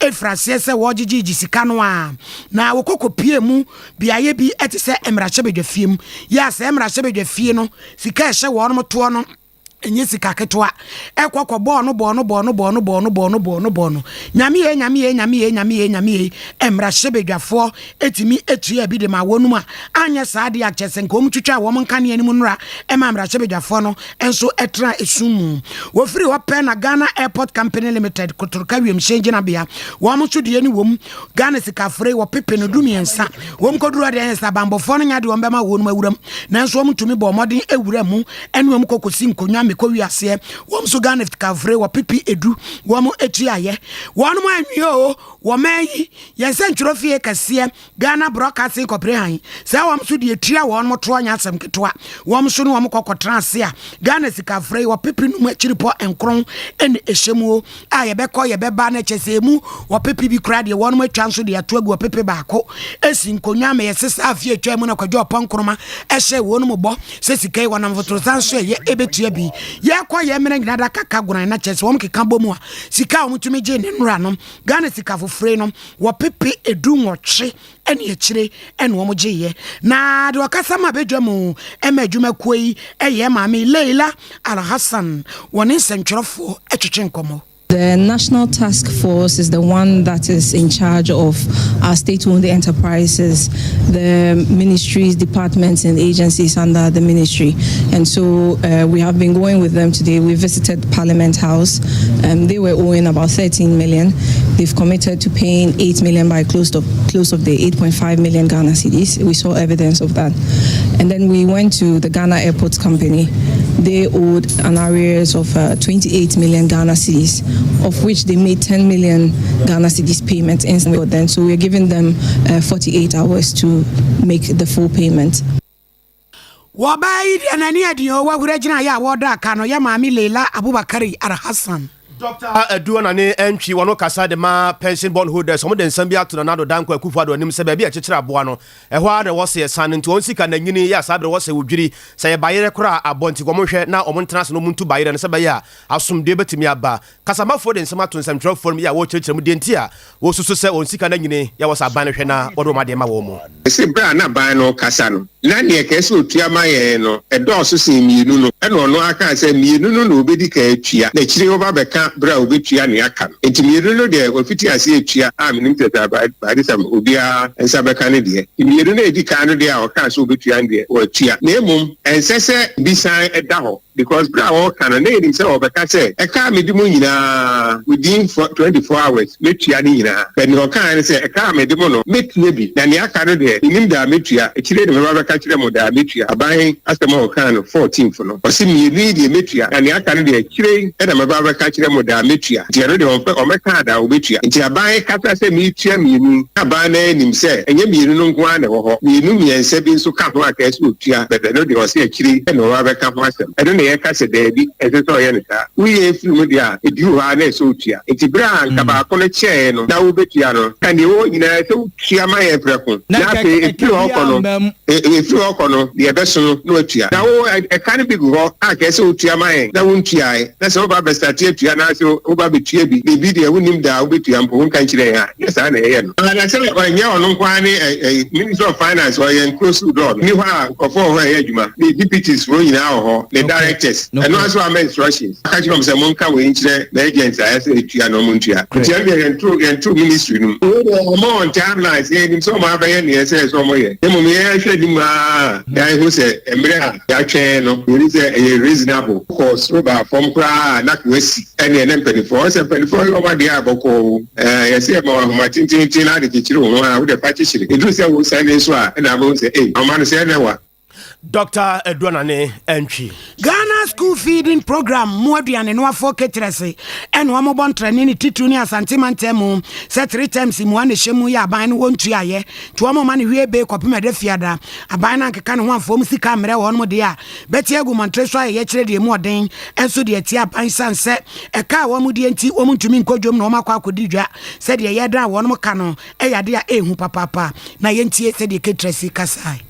Ɛfiri aseɛ sɛ wɔregyegyegye sika no a, na wɔkɔ kɔpue mu beaeɛ bi te sɛ mmarahyɛbadwafie mu. Yɛ a saa mmarahyɛbadwafie no, sika a ɛhyɛ wɔn toɔ no ɛnyɛ sika ketewa. Ɛkɔ kɔ bɔɔ no bɔɔ no bɔɔ no bɔɔ no bɔɔ no bɔɔ no bɔɔ no bɔɔ no. Nyame yei, nyame yei, nyame yei, nyame yei, nyame yei. Mmarahyɛbadwafoɔ tumi tua bi de ma wɔn a anyɛ saa deɛ a kyerɛ sɛ nka wɔn twitwaa wɔn nkanea no mu nnora ma mmarahyɛbadwafoɔ no nso tena esum mu. Wɔfiri hɔ pɛ na Ghana Airport Company Limited, Kotorka wiemhyɛn gyinabea, wɔn nso deɛ no wom, Ghana sikafore wɔpepe no 13. Wɔn kɔduru hɔ deɛ ɛnyɛ sɛ abanbɔfoɔ no nya deɛ wɔn bɛma wɔn awuram, nanso wɔn tumi bɔɔ mmɔden wura mu ɛne wɔn kɔ kɔsi nkonnwa mekɔ wiaseɛ. Wɔn nso Ghana sikafore wɔpepe edu wɔn tuaeɛ. Wɔn anwie o, wɔn ayi yɛn nsɛntwerɛ fie kɛseɛ Ghana Broadcasting Corporation sɛ wɔn nso deɛ tua wɔn toɔ nyɛ asɛm ketewa. Wɔn nso ne wɔn kɔ kɔtena ase a Ghana sika frɛ yi ɔpepe num akyiripɔ nkron ɛna ɛhyɛ mu a yɛbɛkɔ yɛbɛba na kyɛ sɛ emu ɔpepe bi koraa deɛ wɔn atwa nso de ato agu ɔpepe baako esi nkonnwa ama yɛsɛ saa afie atwa mu na kwadwo ɔpɔ nkroma ɛhyɛ wɔn mu bɔ sɛ sika yi wɔnam fotorosa nso ɛyɛ ɛbɛtua bi yɛkɔ yɛ mmerɛ nyina da kaka goran na kyɛ sɛ wɔn keka bɔ mu a sika a wɔn tumi gye ne nnora no Ghana sika foforo no wɔpepe 18 ne akyire ɛna wɔn gyeeɛ. Na deɛ ɔkasa ma badwa mu ɛma adwumakuo yi ɛyɛ Maame Leila Alhassan wɔne nsɛntwerɛfoɔ ɛtwetwe nkɔmmɔ. The National Task Force is the one that is in charge of our state owned enterprises, the ministries, departments, and agencies under the ministry. And so we have been going with them today. We visited Parliament House. They were owing about 13 million. They've committed to paying 8 million by close of the 8.5 million Ghana cedis. We saw evidence of that. And then we went to the Ghana Airports Company. They owed an arrears of 28 million Ghana cedis, of which they made 10 million Ghana cedis payment instantly. Then, so we're giving them 48 hours to make the full payment. Wɔbaa yi deɛ n'ani adi o wahura gyina yɛ a wɔda aka no yɛ Maame Leila Abubakari Alhassan. Dr. Adu Anane Antwi wɔn kasa de ma pension bond holders. Wɔn de nsɛm bi ato Nana Addo Dankwa Akufo Addo anim sɛ baabi a ɛkyekyere aboa no ɛhɔ ara na wɔsɛ ɛsan no nti wɔn sika nanyini yɛ asa abere wɔsɛ wɔdwiri sɛ yɛ bayerɛ koraa abɔ nti wɔn hwɛ na wɔn ntena ase na wɔn ntu bayerɛ no sɛ bɛyɛ a asomdue bɛtumi aba. Kasamafoɔ de nsɛm ato nsɛmtwerɛfoɔ no yɛ a wɔrekyerɛkyerɛ mu deɛ nti a wɔsusu sɛ wɔn sika nanyini yɛ wɔ sɛ aban no hwɛ na wɔde wɔn adeɛ ma wɔn mu. Ɛsɛ berɛ a na ban no kasa no na neɛ kɛɛ sɛ otua ma yɛn no ɛdɔɔso sen mmienu no ɛna ɔno aka sɛ mmienu no na obɛdi ka atua na akyire wɔba bɛka berɛ a obɛtua ne aka no. Nti mmienu no deɛ wafiti ase atua a menim sɛ sɛ baade sɛm obiara nsa bɛka no deɛ mmienu no a ɛdi kan no deɛ a ɔkaa sɛ obɛtua no deɛ wɔatua, na mmom ɛnsɛ sɛ bi san ɛda hɔ because berɛ a wɔreka no na yɛnim sɛ wɔbɛka sɛ ɛka a mede mu nyinaa within 24 hours mɛtua no nyinaa, but nea ɔkaa ne sɛ ɛka a mede mu no mɛtua bi na nea aka no deɛ menim daa mɛtua, akyire ne mɛba bɛka kyerɛ mo daa mɛtua. Aban asɛm a ɔkaa no 14th no ɔse mmienu yi deɛ mɛtua na nea aka no deɛ akyire ɛna mɛba bɛka kyerɛ mo daa mɛtua, nti ɛno deɛ ɔmpɛ ɔmɛka daa wɔbɛtua. Nti aban kasa sɛ metua mmienu, aban no anim sɛ ɛnyɛ mmienu no nko ara na ɛwɔ hɔ, mmienu mmiɛnsa bi nso ka ho a kɛɛ sɛ ɔtua bɛbɛ no deɛ ɔse akyire ɛna ɔba bɛka ho asɛm. Ɛno na yɛka sɛ daabi, ɛsɛ sɛ ɔyɛ no saa. Woyɛ firi mu deɛ a ɛduru hɔ a na ɛsɛ ɔtua, nti berɛ a nka baako no kyɛɛ no na wobɛtua no ka deɛ ɛwɔ nyinaa sɛ wotua ma yɛ prɛko na afei ɛfiri hɔ kɔ no ɛfiri hɔ kɔ no deɛ ɛbɛso no na watua na wo ɛka no bi gu hɔ a kɛɛ sɛ wotua ma yɛn na wontuae na sɛ woba bɛstate atua na sɛ woba bɛtua bi na ebi deɛ wonim daa wobɛtua mpo wonka nkyerɛ yɛn a nyɛ saa na ɛyɛ no na sɛ ɔnyɛ ɔno nko ara ne Minister of Finance ɔyɛ nkuro door no ni hɔ a nkurɔfoɔ wɔ hɔ a ɛyɛ adwuma ne deputies foɔ nyinaa wɔ hɔ ne directors ɛno nso ama instructions aka kyerɛ wɔn sɛ monka wei nkyerɛ na agent a ɛsɛ etua na ɔmo ntua, nti ɛno deɛ yɛnto ministry no mu. Wei deɛ ɔmo on timelines yɛn nim sɛ ɔmo abɛyɛ neɛ ɛsɛ sɛ ɔmo yɛ, mmom yɛn ahwɛ anim aa yɛahu sɛ mmerɛ a yɛatwɛn no yɛni sɛ ɛyɛ reasonable kɔ soro baa fam koraa na wasi ɛne ɛnɛ mpanimfoɔ ɔsɛ mpanimfoɔ yɛ ɔmo adeɛ a bɔkɔɔ ɛɛ yɛsɛ yɛ ma ahoma tententen na ade kyekyere wo ho a wode fa kyekyere ɛduru sɛ wo sane nso a ɛna abɛhu sɛ ei ɔma no sɛ ɛnɛ wa. Dr. Adu Anane Antwi. Ghana School Feeding Program mu aduane noafoɔ caterers ɛna wɔn bɔ ntrɛne ne titiri ne Asante mantam mu sɛ three terms mu a na ɛhyɛ mu yɛ aban no wɔntuayɛ nti wɔn ma no hwie bee kɔpem ɛda fiada aban no ankeka ne ho amfoɔ mu sika mmerɛ wɔn mo deɛ a bɛte agu mmɔntere so ayɛ yɛkyerɛ deɛ mu ɔden ɛnso deɛ tie aban san sɛ ɛka a wɔn deɛ nti wɔn ntumi nkɔ dwom na wɔn akɔ akɔdi dwa sɛdeɛ yɛdan wɔn mo ka no ɛyɛ adeɛ a ɛɛhu papaapa na yɛntie sɛdeɛ caterers kasae.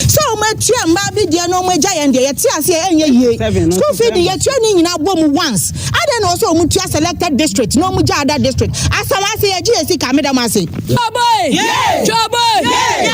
Sɛ wɔn atua mmaa bi deɛ na wɔn agya yɛn deɛ, yɛte aseɛ, ɛnyɛ yie. School feeding, yɛtua ne nyinaa bɔ mu once. Adɛn na wɔsɛ wɔn tua selected district na wɔn gya other district? Asawase, yɛgye yɛ sika. Meda mo ase. Twɔboy! Twɔboy!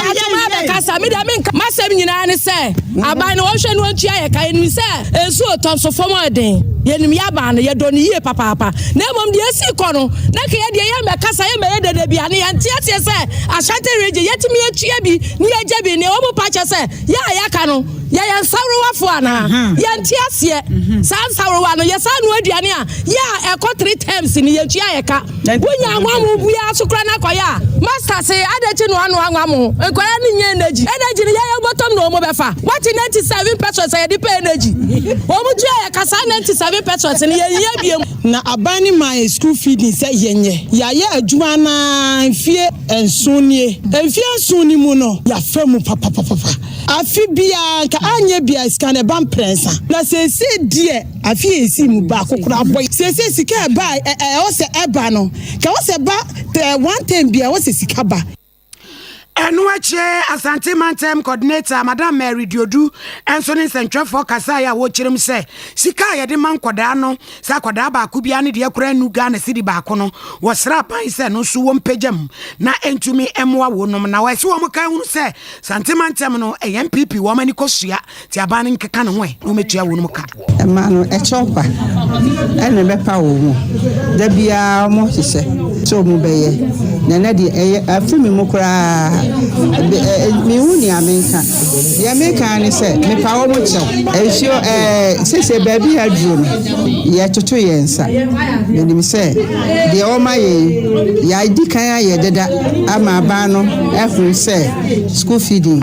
Atoma abɛkasa, me deɛ menka masɛm nyinaa ne sɛ aban no wɔhwɛ no wɔntua yɛ ka. Yɛnim sɛ nsuo tɔ so fam ɔden, yɛnim yɛ aban no, yɛdɔ no yie papaapa, na mmom deɛ esi kɔ no na ka yɛ deɛ yɛmmɛkasa, yɛmmɛyɛ dede bia ne yɛnte aseɛ sɛ Ashanti Region yɛtumi atua bi ne yɛgya bi ne wɔn pa kyɛ sɛ yɛ a yɛaka no yɛyɛ nsawowafoɔ anaa? Yɛnte aseɛ. Saa nsawowa no yɛsaa no aduane a yɛ a ɛkɔ three times ne yɛtua yɛ ka. Wonya anwa biara so kora no akɔyɛ a master se adakyi no ano anwa mo nkɔla no nyɛ energy. Energy no yɛyɛ bɔtɔm na ɔmo bɛfa wate 97 pesewas a yɛde pɛ energy, ɔmo tua yɛ ka. Saa 97 pesewas no yɛnyɛ biem. Na aban ne maa yɛ school feeding sɛ yɛnyɛ, yɛayɛ adwuma naa mfie 7 nie. Mfie 7 ni mu no, yɛafa mu papapapa. Afe biara nka anyɛ bia sika no ɛba mprɛnsa, na seesei deɛ afe yɛ esi mu baako koraa bɔ. Seesei sika ɛba, ɛwɔ sɛ ɛba no ka ɛwɔ sɛ ba tɛ one time bia ɛwɔ sɛ sika ba. Ɛno akyire, Asante Mantam coordinator Madam Mary Diodu nso ne nsɛntwerɛfoɔ kasaeɛ a wɔkyerɛ mu sɛ sika a yɛde ma nkɔdaa no, sɛ akɔdaa baako biara ne deɛ kora nu Ghana sidi baako no, wɔsrɛ aban sɛ no nso wɔmpagya mu na ɛntumi mmoa wɔnom, na wɔɛsɛ wɔn ka hunu sɛ Sante Mantam no ɛyɛ NPP wɔn ani kɔsua nti aban no nkeka ne ho ɛ na wɔmɛtua wɔnom ka. Ɛma no ɛkyɛw pa ɛna ɛbɛpa wɔ mu da biara. Ɔmo hyehyɛ sɛ ɔmo bɛyɛ na ɛnɛ deɛ ɛyɛ afi mi mu koraa. Mihu nea menka. Deɛ meka ne sɛ mepa wɔn kyɛw. Nsuo sese baabi a aduro no yɛtoto yɛn nsa. Menim sɛ deɛ wɔma yɛ yi, yɛadi kan ayɛ deda ama aban no ɛho sɛ school feeding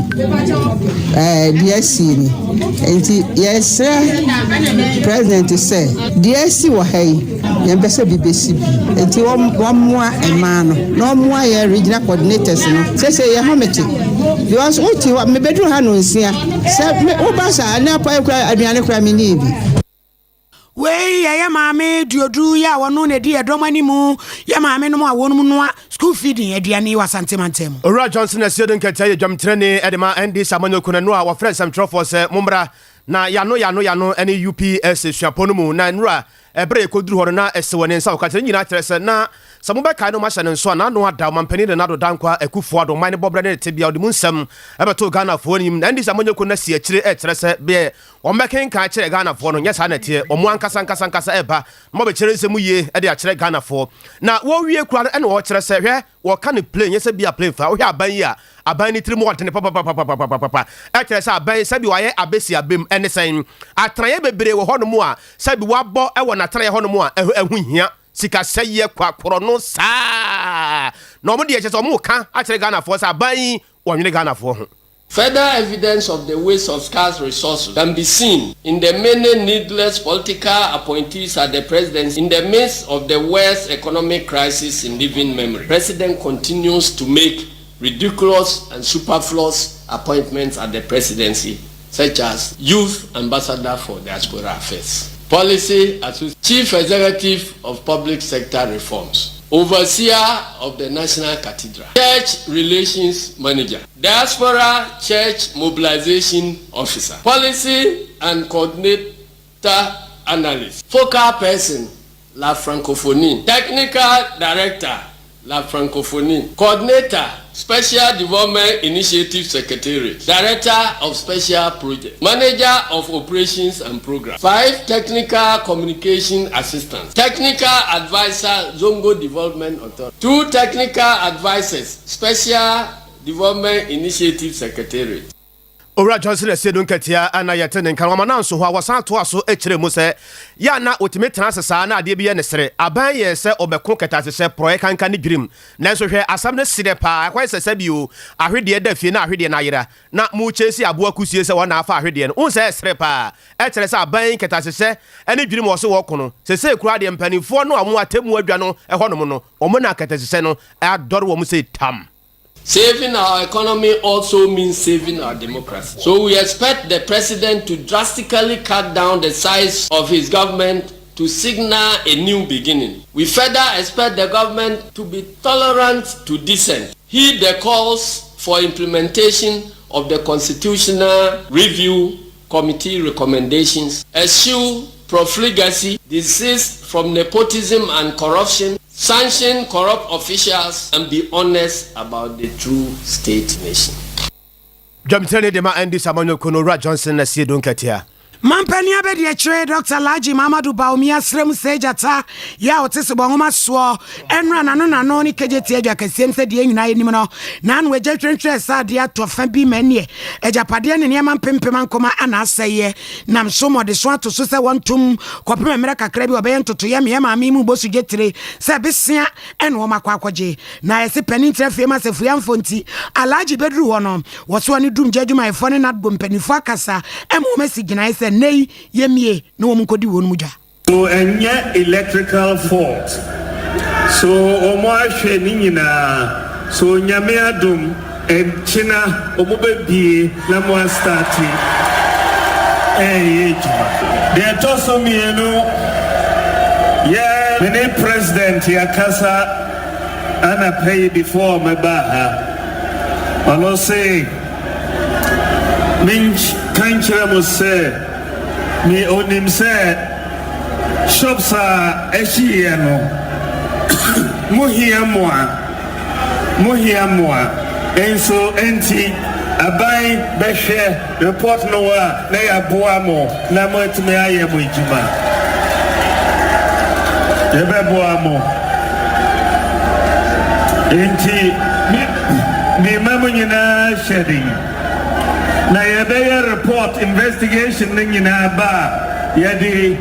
deɛ asi ni. Nti yɛsrɛ President sɛ deɛ asi wɔ ha yi, yɛmpɛ sɛ bi bɛsi bi, nti wɔmmoa mmaa no na wɔmmoa yɛ regional coordinators no. Sɛsɛ yɛ ho mete because wote hɔ, mebɛduru ha no 6 sɛ woba saa ne apa kora aduane kora menii bi. Wei yɛyɛ maame Duodu yɛ a wɔno na di ɛdɔm animu, yɛ maame nom a wɔnom noa school feeding aduane wɔ Asante Mantam mu. Owura Johnson Asiedu Nketia yɛ dwamtenani de ma NDC amanyɔkuo no a wɔfrɛ nsɛmtwerɛfoɔ sɛ mommra na yano yano yano ne UPS suapɔn no mu, na nnura ɛberɛ yɛkɔduru hɔ no na ɛsɛ wɔ ne nsa wɔka kyerɛ nyinaa kyerɛ sɛ na sɛ mobɛkae no mahyɛ no nso a n'ano ada ɔmampanin Nana Addo Dankwa Akufo Addo ɔman ne bɔberɛ ne ne tebea ɔde mu nsɛm ɛbɛtoo Ghanafoɔ anim, na NDC amanyɔkuo no asi akyire ɛkyerɛ sɛ beɛ wɔmmɛkenkan kyerɛ Ghanafoɔ no nyɛ saa na ɛteɛ. Wɔn ankasa ankasa ankasa ɛba na wɔbɛkyerɛ nsɛm yie de akyerɛ Ghanafoɔ, na wɔwie kura no ɛna wɔkyerɛ sɛ hwɛ, wɔka no plain, nyɛ sɛ bi a plain fa. Wohwɛ aban yi a, aban ne tirim ɔdene papapapapapapa. Ɛkyerɛ sɛ aban sɛbi wayɛ abɛsi abem ɛne sɛn atenaeɛ bebree wɔ hɔnom a sɛbi wabɔ ɛwɔ n'atenaeɛ hɔnom a ɛho hia sikasɛyɛ kwa korɔ no saa, na wɔn deɛ kyerɛ sɛ wɔn ka akyerɛ Ghanafoɔ sɛ aban yi wɔnwene Ghanafoɔ ho. Further evidence of the waste of scarce resources can be seen in the many needless political appointees at the presidency in the midst of the worst economic crisis in living memory. President continues to make ridiculous and superfluous appointments at the presidency, such as Youth Ambassador for Diaspora Affairs, Policy Associate, Chief Executive of Public Sector Reforms, Overseer of the National Cathedral, Church Relations Manager, Diaspora Church Mobilization Officer, Policy and Coordinator Analyst, Focal Person, La Francophonie, Technical Director, La Francophonie, Coordinator, Special Development Initiative Secretariat, Director of Special Projects, Manager of Operations and Programs, five Technical Communication Assistants, Technical Advisor, Zongo Development Authority, two Technical Advisors, Special Development Initiative Secretariat. Owura Johnson Asiedu Nketia ana yɛte ne nka no. Ɔma nanso hɔ a wɔsan toa so kyerɛ mu sɛ yɛ a na wɔtumi tena ase saa na adeɛ bi yɛ ne sere. Aban yɛ sɛ ɔbɛko kɛtɛasehyɛ, porɔeɛ kanka ne dwirim, nanso hwɛ, asɛm no serɛ paa. Ɛkwan sɛ sɛbio ahwedeɛ da fie na ahwedeɛ no ayera na mokyɛ si aboa kusie sɛ wɔn na afa ahwedeɛ no, wohu sɛ ɛserɛ paa. Ɛkyerɛ sɛ aban kɛtɛasehyɛ ne dwirim wɔ so wɔko no sesei koraa deɛ, mpanimfoɔ no a wɔn atemmu adwa no ɛhɔnom no, wɔn na kɛtɛasehyɛ no adɔre wɔn sɛ tam. Saving our economy also means saving our democracy. So we expect the president to drastically cut down the size of his government to signal a new beginning. We further expect the government to be tolerant to dissent, heed the calls for implementation of the Constitutional Review Committee recommendations, eschew profligacy, desist from nepotism and corruption, sanction corrupt officials, and be honest about the true state nation. Dwamtenani de ma NDC amanyɔkuo no, Owura Johnson Asiedu Nketia. Mampanin abadiakyire Dɔkta Alhaji Mahamadou Bawumia srɛ mu sɛ gyata yɛ a ɔte sebɔ nwoma soɔ ɛnora n'ano n'ano ne kegye adwa kɛseɛm sɛ deɛ nyinaa yɛnim no n'ano agya twerɛntwerɛ sɛ adeɛ atɔ fa bi ma ɛneɛ agyapadeɛ ne nneɛma mpempem ankoma ana asɛeɛ nam so ma ɔde so ato so sɛ wɔntom kɔpem mmerɛ kakra bi ɔbɛyɛ ntotoyɛ meɛ maame mu bɔ so dwetire sɛ besea ɛna wɔn akɔ akɔgye. Na yɛse panin tena fie ma sɛfuamfoɔ nti, Alhaji bɛduru hɔ no, wɔse ɔne Dumgya adwumayɛfoɔ ne NADBO mpanimfoɔ akasa ma wɔn asi gyinaeɛ sɛ nnɛ yi yɛmmie na wɔn nkɔdi wɔn mu dwa. So ɛnyɛ electrical fault so wɔn ahwɛ ne nyinaa so Nyame adom Nkyena ɔmo bɛ bie na mo a starte ɛɛyɛ adwuma. Deɛ ɛtɔ so mienu, yɛ me ne president yɛakasa anapa yi before me baa ha, ɔno se me nka nkyerɛ mo sɛ me onim sɛ shops a ɛhyeeɛ no mo hia moa. Mo hia mmoa nso nti aban bɛhwɛ report no a na yɛaboa mo na mo atumi ayɛ mo adwuma. Yɛbɛboa mo. Nti me me mma mo nyinaa hyɛ den na yɛbɛyɛ report investigation no nyinaa ba a yɛde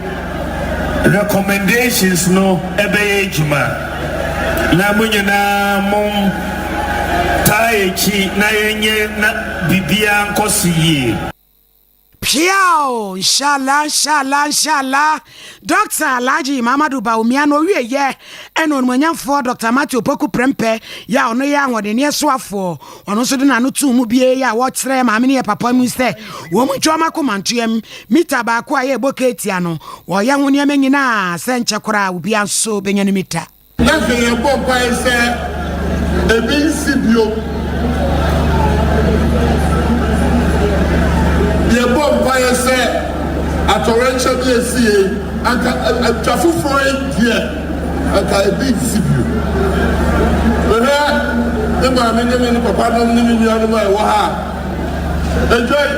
recommendations no bɛyɛ adwuma. Na mo nyinaa mom taa akyi na yɛnyɛ na biribiara nkɔ so yie. Piaw! Inshallah, inshallah, inshallah. Dɔkta Alhaji Mahamadou Bawumia no owie yɛ ɛna onimuonyamfoɔ Dɔkta Matthew Opoku Prempeh yɛ a ɔno yɛ ahoɔdenneɛ soafoɔ ɔno nso de n'ano too mu bie yɛ a wɔkyerɛ maame ne yɛ papa mu sɛ wɔn ntwa wɔn akoma ntoyam mita baako a yɛbɔ keetia no wɔyɛ ho nneɛma nyinaa sɛ nkyɛ koraa obiara nso bɛnya ne mita. Na afei yɛbɔ mpae sɛ ebi nsi bio. Yɛbɔ mpaeɛ sɛ atɔwrɛnkyɛm yi a esi yɛ yi, anka atwa foforɔ yi deɛ, anka ebi nsi bio. Mehwɛ me maame ne me papa nom ne me nuanom a ɛwɔ ha a, adwa yi,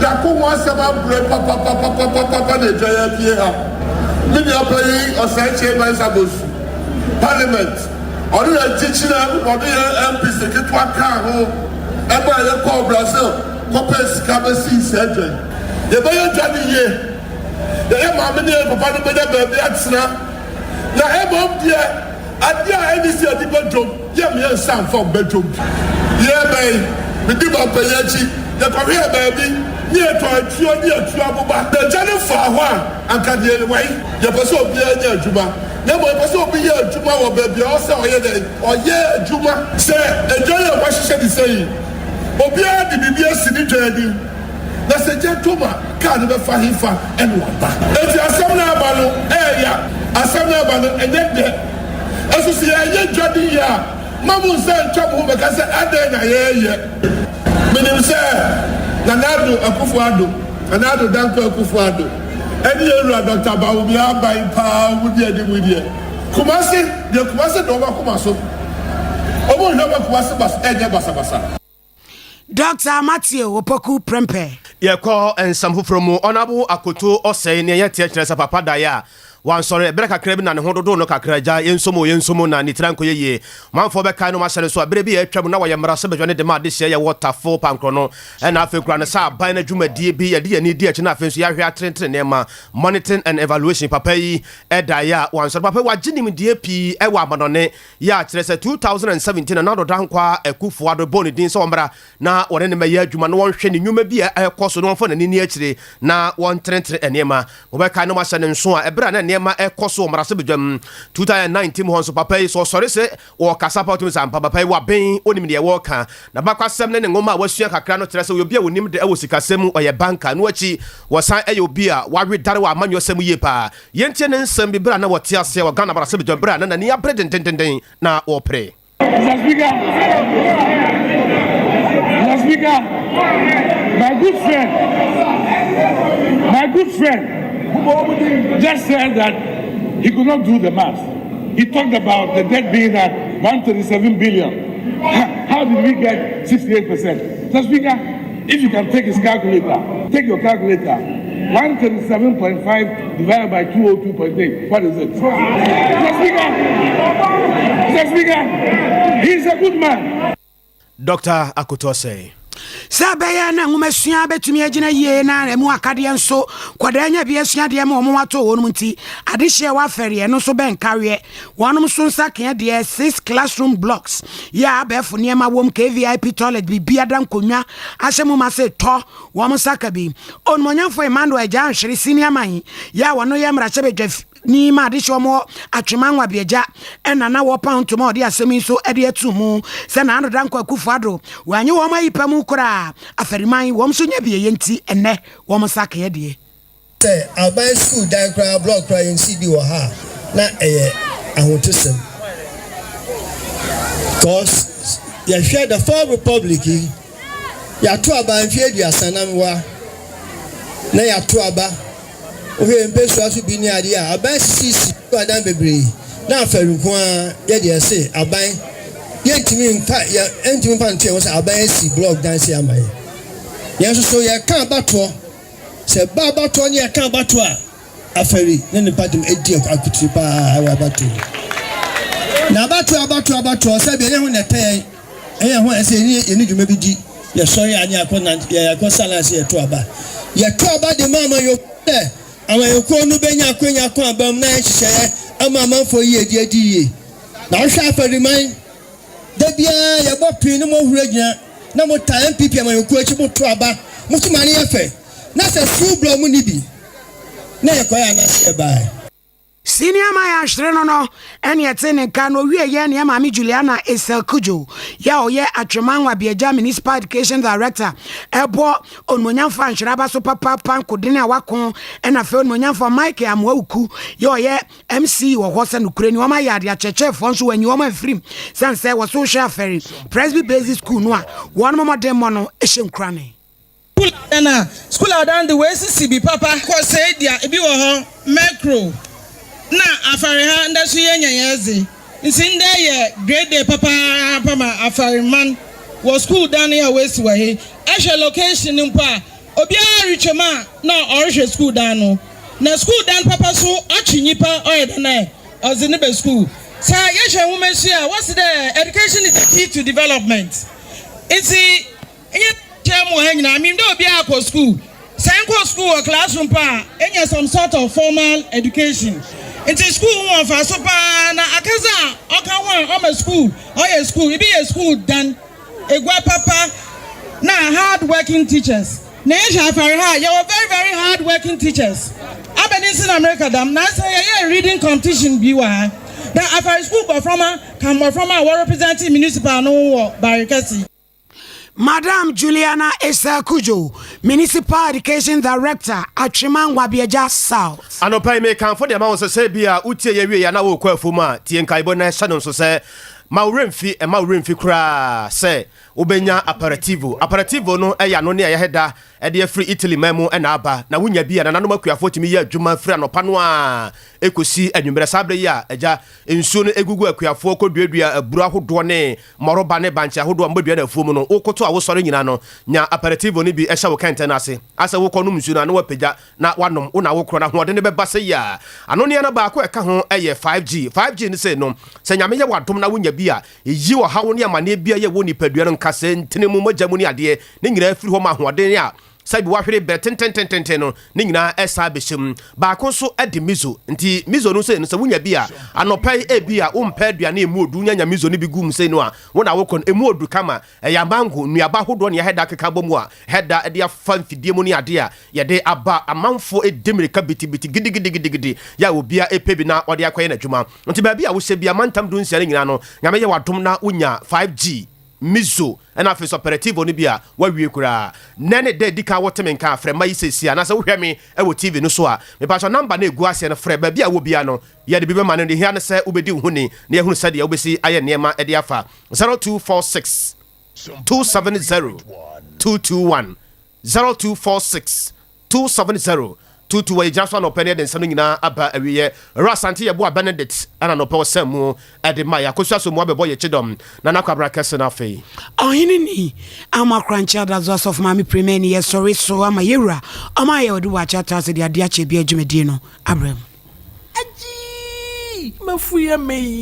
yɛako ho asɛm abrɛ papapapapapa na adwa yi apue ha. Me nua panyin Osei Kyei Mensah Bonsu, Parliament, ɔno na nkyekyerɛ na ɔde yɛn MPs nketewa kaa ho ɛmaa yɛkɔɔ Brazil kɔpɛɛ sika bɛsii saa dwa yi. Yɛbɛyɛ dwa no yie, yɛyɛ maame ne yɛn papa no bɛnya baabi atena, na mmom deɛ Adeɛ a ɛne sɛ yɛde bɛ dwom, yɛ me yɛn nsa nfa mbɛ dwom. Yɛ bɛn, me di mampanyin akyi, yɛ kɔ hwɛɛ baabi, ne yɛ tɔ atuo ne atuo aboba. Na gya no faa hɔ a, anka deɛ yɛ wai. Yɛ pɛ sɛ obiara nya adwuma, na mmom yɛ pɛ sɛ obi yɛ adwuma wɔ baabi a ɔsɛ ɔyɛ dɛn? Ɔyɛ adwuma. Sɛ edwa yi a wɔahyehyɛ no sɛɛ yi, obiara de biribi asi ne dwa anim. Na sɛ gya tɔ mu a, kaa no bɛfa hefa na waba? Enti asɛm no a aba no, ɛyɛ ya. Asɛm no a aba no, ɛnyɛ dɛ. Nso sɛ yɛanyɛ dwa no yie a, mma mo nsa ntwa mo ho mmɛka sɛ, 'Adɛn na yɛreyɛ? Menim sɛ Nana Addo Akufo Addo, Nana Addo Dankwa Akufo Addo, ɛne yɛn wura Dɔkta Bawumia aban paa wɔn di anim yi deɛ, Kumasi deɛ Kumasi da wɔn akoma so. Wɔn nhwɛ ma Kumasi bas ɛnyɛ basabasa. Dɔkta Matthew Opoku Prempeh. Yɛkɔ nsɛm foforɔ mu, Ɔnabo Akoto ɔsɛe nea yɛteɛ kyerɛ sɛ papa daeɛ a wansɔre. Berɛ kakra bi na ne ho dodoo no kakra, gya yɛnso mu yɛnso mu na ne tiri ankɔyɛ yie. Manfoɔ bɛkae no mahyɛ no so a berɛ bi a atwam na wɔyɛ mmarahyɛbadwa no de ma adehyeɛ yɛwɔ Tafo Pankorɔ no ɛna afei koraa no sɛ aban no adwumadie bi yɛde yɛn ani di akyi na afei nso yɛahwɛ atenetene nneɛma monitoring and evaluation papa yi daeɛ a wansɔre. Papa yi wagye nimdeɛ pii wɔ amanɔne Yɛ a kyerɛ sɛ 2017 Nana Addo Dankwa Akufo Addo bɔɔ ne din sɛ ɔmmra na wɔne no mmɛyɛ adwuma na wɔnhwɛ ne nnwuma bi a ɛrekɔ so na wɔmfa n'ani nni akyire na wɔntenetene nneɛma. Mobɛkae na moahyɛ no nso a ɛberɛ a na nneɛma rekɔ so wɔ mmarahyɛbadwam 2019 mu hɔ nso papa yi sɛ ɔsɔre sɛ ɔrekasa paa wotumi sɛ ampa papa yi waben ɔnim deɛ ɔreka. N'abakwasɛm ne ne nwoma a wasua kakra no kyerɛ sɛ ɔyɛ obi a ɔnim de wɔ sikasɛm mu, ɔyɛ banker. Ɛno akyi wɔsan yɛ obi a wawedare wɔ amanyɔsɛm mu yie paa. Yɛntie ne nsɛm bi berɛ a na wɔte aseɛ wɔ Ghana mmarahyɛbadwam berɛ a na n'ani abere dendendenden na ɔrepere. Mister Speaker. Mr. Speaker, my good friend, my good friend just said that he could not do the math. He talked about the debt being at 137 billion. How did we get 68%? Mr. Speaker, if you can take his calculator, take your calculator. 137.5 divided by 202.8. What is it? Mr. Speaker, Mr. Speaker, he's a good man. Dr. Akoto Osei. Sɛ ɛbɛyɛ na nwomasua bɛtumi agyina yie na ɛmu akadeɛ nso nkwadaa nya bi asua adeɛ ma wɔn ato wɔn nti, adehyeɛ wɔ afɛreɛ no nso bɛnkaweɛ wɔnom so nsa kea deɛ six classroom blocks yɛ a abɛɛfo nneɛma wɔm kvip toilet biribia da nkonnwa ahyɛ mu ma se tɔ wɔn nsa ka bi. Onumonyamfo Emmanuel Agya Anhwere senior man yɛ a wɔno yɛ mmarahyɛbadwa ni ma adehyɛ wɔn Atwema Nwabiagya ɛna na wɔpa ntoma a ɔde asɛm yi nso de ato mu sɛ Nana Addo Dankwa Akufo Addo wɔanye wɔn ayi pa mu koraa afɛriman wɔn nso nya bi ɛyɛ nti ɛnɛ wɔn nsa kɛyɛ deɛ. Sɛ aban sukuu dan koraa blɔk koraa yɛnsii bi wɔ ha a, na ɛyɛ ahotosɛm. Cause yɛhwɛ the fourth republic yi, yɛato aba mfeɛ 30 na meboa na yɛato aba. Wohwɛ yɛn mpasua so bi ne adeɛ a, aban sisisisi sukuu adan bebree na afɛre nko ara yɛ deɛ ɛse aban yɛntumi mfa yɛ ɛntumi mfa nto yɛn ho sɛ aban asi blɔk dan sei ama yɛn. Yɛn nso so yɛka abatoɔ, sɛ ɛba abatoɔ ne yɛka abatoɔ a, afɛre ne ne mpɔtam di akotire pa ara wɔ abatoɔ mu. Na abatoɔ abatoɔ abatoɔ sɛdeɛ ɛnyɛ ho na ɛtɛ yɛn. Ɛyɛ ho a ɛsɛ yɛne yɛne dwuma bi di. Yɛsɔre a ne yɛakɔ nante, yɛakɔ sa line sɛ yɛto aba. Yɛto aba de ma amanyɔkuo sɛ amanyɔkuo no bɛnya akwanya akɔ aba mu na ayɛ nhyehyɛeɛ ama amanfoɔ yiedie adi yie. Na wohwɛ Afariman, da biara yɛbɔ pee ne moahuri agyina na motaa NPP amanyɔkuo akyi moto aba, moso ma no yɛ fɛ. Na sɛ sukuu blɔ monni bi na yɛkɔeɛ anaasɛ yɛbaeɛ. Senior Maya Ahwere no no ɛne ɛte ne nka na owie yɛ ne maame Juliana Esel Cudjoe yɛ a ɔyɛ Atwema Nwabiagya Municipal Education Director ɛbɔ Onimonyamfo Anhwere aba so papaapa nkodene a wako ɛna afei Onimonyamfo Michael Amoawuku yɛ ɔyɛ MC wɔ hɔ sɛ nokorɛ ni wɔn ayɛ ade akyerɛkyerɛfoɔ nso wɔanyi wɔn amfirim sane sɛ wɔso hwɛ afɛre Presby Basic School no a wɔn mmɔdemmɔ no hyɛ nkurane. Skuul adan a, skuul adan de woesisi bi papa. Kɔ Seidia, bi wɔ hɔ, Mɛkro, na Afari ha ndɛ so yenya hɛn dze. Ntsi ndɛ yɛ great day papaapa ma Afariman wɔ skuul dan yi a woesi wɔ he. Ehwɛ location no mpo a, obiara rutwa mu a na ɔrohwɛ skuul dan no. Na skuul dan papa so ɔtwe nyimpa ɔyɛ dɛn a ɔdze no ba skuul. Sɛ yɛhwɛ nwomasua a, wɔse dɛ education is the key to development. Ntsi Nnyɛ dɛ yɛahyia mu wɔ ha nyina, minyim dɛ obiara kɔ skuul. Sɛ ennkɔ skuul wɔ classroom mpo a, enya some sort of formal education. Ntsi skuul ho wɔ mfaso paa na akɛdze a ɔka ho a ɔma skuul ɔyɛ skuul, bi yɛ skuul dan, egua papa na hard working teachers. Na yɛhwɛ afar ha a, yɛwɔ very very hard working teachers. Abɛn ntsi na mereka dɛm, naasa yɛyɛɛ reading competition bi wɔ ha na afar skuul mboframba ka mboframba a wɔrepresent municipal no ho wɔ Barekɛse. Madam Juliana Essel Cudjoe, Municipal Education Director, Atwima Nwabiagya South. Anɔpa yi mekamfo de ama wo sɛ sɛ ebia wotie yɛn wiei a na worekɔ afuom a, tie nkaebɔ na hyɛ no nso sɛ ma wo werɛ mfi, mma wo werɛ mfi koraa sɛ wobɛnya aperitivo. Aperitivo no yɛ anonne a yɛahyɛ da de afiri Italy man mu na aba, na wonya bi a nananom akuafoɔ tumi yɛ adwuma firi anɔpa no ara kɔsi anwummerɛ. Saa berɛ yi a agya nsuo no gugu akuafoɔ kɔduadua aburo ahodoɔ ne Mmɔrɔba ne bankye ahodoɔ a mobɛdua no afuo mu no, wokoto a wosɔre nyinaa no, nya aperitivo no bi hyɛ wo kɛntɛn no ase. Asɛ wokɔnom nsuo no a, na woapagya na woanom, wo na wokorɔ no, ahoɔden no bɛba sɛ yia. Anonneɛ no baako a ɛka ho yɛ 5G. 5G no sei no, sɛ Nyame yɛ wo adom na wonya bi a, ɛyi ɔhaw ne amaneɛ biara a ɛwɔ nipadua no, nkasɛɛ, ntini mu, mogya mu ne adeɛ, ne nyinaa firi hɔ ma ahoɔden a Sɛ bi wahwere bɛ tententententen no, ne nyinaa san bɛhyɛ mu. Baako nso de miso. Nti miso no sei no, sɛ wonya bi a, anɔpa yi ebi a wompɛ aduane a emu odu, wonya nya miso no bi gu mu sei no a, wo na wokɔ no, emu odu kama. Ɛyɛ amango, nnuaba ahodoɔ na yɛahɛ da akeka abɔ mu a, hɛ da de afa mfidie mu ne adeɛ a yɛde aba. Amanfoɔ di mmirika bitibiti, gidigidigidigidi, yɛ a obiara pɛ bi na ɔde akɔyɛ n'adwuma. Nti baabi a wohyɛ biara, mantam dunsia no nyinaa no, Nyame yɛ wo adom na wonya 5G. Miso, ɛna afei nso aperitivo no bi a wawie koraa. Nnɛ ne da a edi kan a wote me nka a, frɛ mma yi seesei anaasɛ wohwɛ me wɔ TV no so a, mepakyɛw namba no a egu aseɛ no frɛ. Baabi a wowɔ biara no, yɛde bi bɛma no. Nea ehia ne sɛ wobedi wo ho ni na yɛahunu sɛdeɛ wobesi ayɛ nneɛma de afa. 0246. 270 221, 0246 270 22. Wɔyɛ so anɔpɛ ne yɛde nsɛm no nyinaa aba awieɛ. Owura Asante Yɛboa Benedict ɛna anɔpɛ wɔsɛn mu ɛde ma yɛ akosua so mu abɛbɔ yɛ kyidɔm na nakwabra kɛse no afei. Ɔhene ni ama korankyɛ adazo asɔfo maame premani yɛsɔre so ama yɛwura ɔma yɛ wɔde wɔ akyɛ atra sɛ de adeɛ akyɛ bi adwumadie no abrɛ mu. Mafu yɛ me.